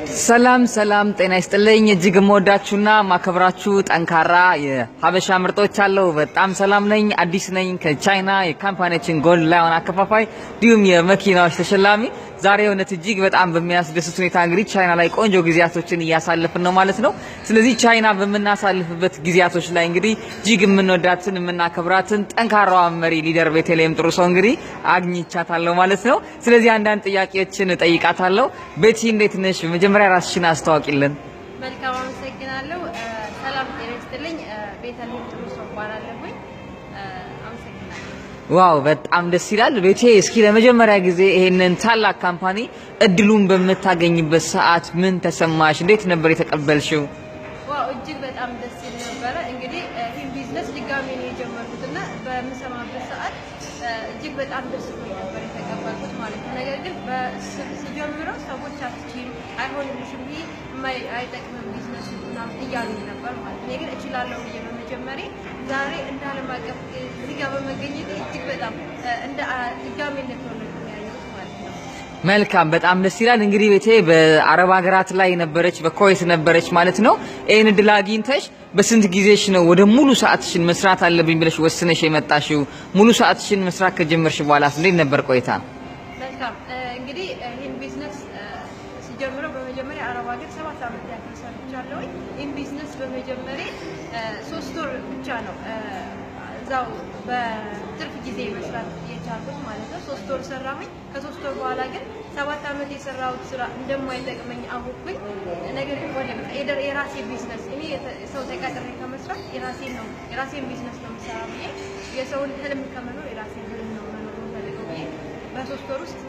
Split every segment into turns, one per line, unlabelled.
ሰላም ሰላም፣ ጤና ይስጥልኝ። እጅግ የምወዳችሁና ማከብራችሁ ጠንካራ የሀበሻ ምርጦች አለው። በጣም ሰላም ነኝ። አዲስ ነኝ ከቻይና የ company ያችን Gold Lion አከፋፋይ እንዲሁም የመኪናዎች ተሸላሚ። ዛሬ እውነት እጅግ በጣም በሚያስደስት ሁኔታ እንግዲህ ቻይና ላይ ቆንጆ ጊዜያቶችን እያሳለፍን ነው ማለት ነው። ስለዚህ ቻይና በምናሳልፍበት ጊዜያቶች ላይ እንግዲህ እጅግ የምንወዳትን የምናከብራትን ጠንካራዋ መሪ leader ቤተልሔም ጥሩ ሰው እንግዲህ አግኝቻታለሁ ማለት ነው። ስለዚህ አንዳንድ ጥያቄዎችን እጠይቃታለሁ። ቤቲ፣ እንዴት ነሽ? በመጀመሪያ ራስሽን አስተዋውቂልን።
መልካም፣ አመሰግናለሁ። ሰላም፣ ጤና ይስጥልኝ። ቤተልሔም ጥሩ ሰው እባላለሁኝ። አመሰግናለሁ።
Wow፣ በጣም ደስ ይላል። ቤቴ፣ እስኪ ለመጀመሪያ ጊዜ ይሄንን ታላቅ company እድሉን በምታገኝበት ሰዓት ምን ተሰማሽ? እንዴት ነበር የተቀበልሽው?
Wow፣ እጅግ በጣም ደስ ይል ነበረ። እንግዲህ ይህን ቢዝነስ ድጋሜ ነው የጀመርኩት እና በምሰማበት ሰዓት እጅግ በጣም ደስ ብሎኝ ነበር የተቀበልኩት ማለት ነው። ነገር ግን ስጀምረው ሰዎች አትችይም፣ አይሆንልሽም፣ ይሄ አይጠቅምም ቢዝነሱ ምናምን እያሉኝ ነበር ማለት ነው። እኔ ግን እችላለሁ ብዬ በመጀመሬ ዛሬ እንደ ዓለም አቀፍ እዚህ ጋር በመገኘቴ እጅግ በጣም እንደ ድጋሜ እንደተወለድኩ ነው ያየሁት ማለት ነው።
መልካም፣ በጣም ደስ ይላል። እንግዲህ ቤቴ በአረብ ሀገራት ላይ ነበረች፣ በኩዌት ነበረች ማለት ነው። ይህን እድል አግኝተሽ በስንት ጊዜሽ ነው ወደ ሙሉ ሰዓትሽን መስራት አለብኝ ብለሽ ወስነሽ የመጣሽው? ሙሉ ሰዓትሽን መስራት ከጀመርሽ በኋላ እንዴት ነበር ቆይታ?
መልካም፣ እንግዲህ ይህን ቢዝነስ ስጀምረው በመጀመሪያ አረብ ሀገር 7 ዓመት ያክል ሰርቻለሁኝ። ይህን ቢዝነስ በመጀመሬ 3 ወር ብቻ ነው እዛው በትርፍ ጊዜ መስራት የቻልኩት ማለት ነው። 3 ወር ሰራሁኝ። ከ3 ወር በኋላ ግን 7 ዓመት የሰራሁት ስራ እንደማይጠቅመኝ አወቅኩኝ። ነገር ግን ወደ የራሴ ቢዝነስ፣ እኔ ሰው ተቀጥሬ ከመስራት የራሴን ቢዝነስ ነው የምሰራ ብዬ፣ የሰውን ህልም ከመኖር የራሴን ህልም ነው መኖር የምፈልገው ብዬ በ3 ወር ውስጥ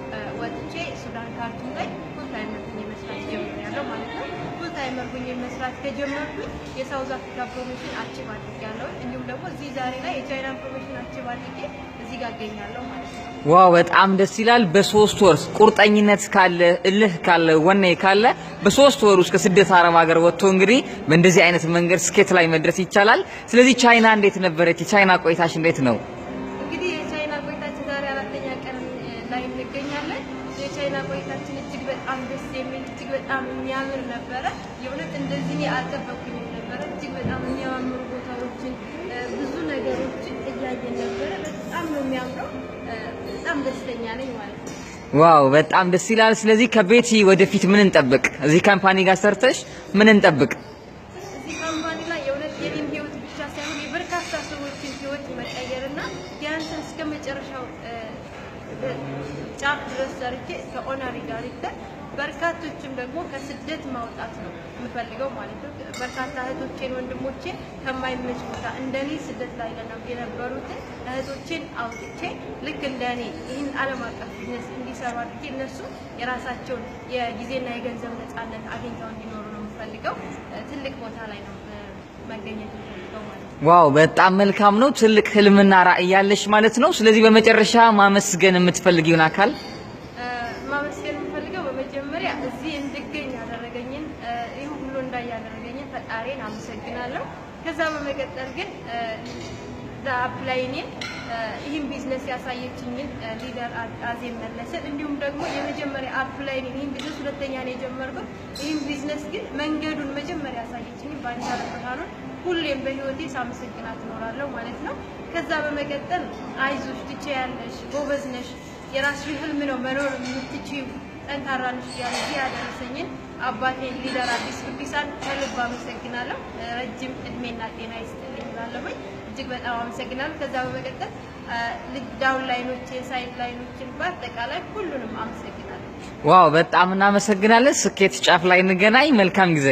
ወጥቼ ሱዳን ካርቱም ላይ full timer ሆኜ መስራት ጀምሬያለሁ ማለት ነው። Full timer ሆኜ መስራት ከጀመርኩኝ የ South Africa promotion achieve አድርጌያለሁ። እንዲሁም ደግሞ እዚህ ዛሬ ላይ የቻይናን promotion achieve አድርጌ እዚህ ጋር እገኛለሁ ማለት ነው።
Wow፣ በጣም ደስ ይላል። በ3 ወር ቁርጠኝነት ካለ፣ እልህ ካለ፣ ወኔ ካለ በ3 ወር ውስጥ ከስደት አረብ ሀገር ወጥቶ እንግዲህ በእንደዚህ አይነት መንገድ ስኬት ላይ መድረስ ይቻላል። ስለዚህ ቻይና እንዴት ነበረች? የቻይና ቆይታሽ እንዴት ነው?
እንግዲህ የቻይና ቆይታችን ዛሬ አራተኛ ቀን ላይ እንገኛለን። የቻይና ቆይታችን እጅግ በጣም ደስ የሚል፣ እጅግ በጣም የሚያምር ነበረ። የእውነት እንደዚህ እኔ አልጠበኩኝም ነበረ። እጅግ በጣም የሚያማምሩ ቦታዎችን፣ ብዙ ነገሮችን እያየን ነበረ። በጣም ነው የሚያምረው። በጣም ደስተኛ ነኝ ማለት ነው።
Wow፣ በጣም ደስ ይላል። ስለዚህ ከቤቲ ወደፊት ምን እንጠብቅ? እዚህ company ጋር ሰርተሽ ምን እንጠብቅ?
እዚህ company ላይ የእውነት የኔን ህይወት ብቻ ሳይሆን የበርካታ ሰዎችን ህይወት መቀየርና ቢያንስ እስከ መጨረሻው ጫፍ ድረስ ሰርቼ ከ honorary director በርካቶችም ደግሞ ከስደት ማውጣት ነው የምፈልገው ማለት ነው። በርካታ እህቶቼን ወንድሞቼን ከማይመች ቦታ እንደኔ ስደት ላይ የነበሩትን እህቶቼን አውጥቼ ልክ እንደኔ ይህን ዓለም አቀፍ ቢዝነስ እንዲሰሩ አድርጌ እነሱ የራሳቸውን የጊዜና የገንዘብ ነፃነት አግኝተው እንዲኖሩ ነው የምፈልገው። ትልቅ ቦታ ላይ ነው መገኘት የምፈልገው ማለት ነው።
Wow፣ በጣም መልካም ነው። ትልቅ ህልምና ራዕይ ያለሽ ማለት ነው። ስለዚህ በመጨረሻ ማመስገን የምትፈልጊውን አካል?
ማመስገን የምፈልገው በመጀመሪያ እዚህ እንድገኝ ያደረገኝን፣ ይህ ሁሉ እንዳይ ያደረገኝን ፈጣሪን አመሰግናለሁ። ከዛ በመቀጠል ግን upline ኤን፣ ይህን ቢዝነስ ያሳየችኝን leader አዜብ መለሰን፣ እንዲሁም ደግሞ የመጀመሪያ upline ኤን፣ ይህን ቢዝነስ ሁለተኛ ነው የጀመርኩት። ይህን ቢዝነስ ግን መንገዱን መጀመሪያ ያሳየችኝን ባንቻለ ብርሃኑን ሁሌም በህይወቴ ሳመሰግናት እኖራለሁ ማለት ነው። ከዛ በመቀጠል አይዞሽ፣ ትችያለሽ፣ ጎበዝ ነሽ፣ የራስሽን ህልም ነው መኖር የምትችይው፣ ጠንካራ ነሽ እያለ እዚህ ያደረሰኝን አባቴን leader አዲስ ጉዲሳን ከልብ አመሰግናለሁ። ረጅም እድሜና ጤና ይስጥልኝ እላለሁኝ። እጅግ በጣም አመሰግናለሁ። ከዛ በመቀጠል downline ኦችን፣ sideline ኦችን በአጠቃላይ ሁሉንም አመሰግናለሁ።
Wow፣ በጣም እናመሰግናለን። ስኬት ጫፍ ላይ እንገናኝ። መልካም ጊዜ።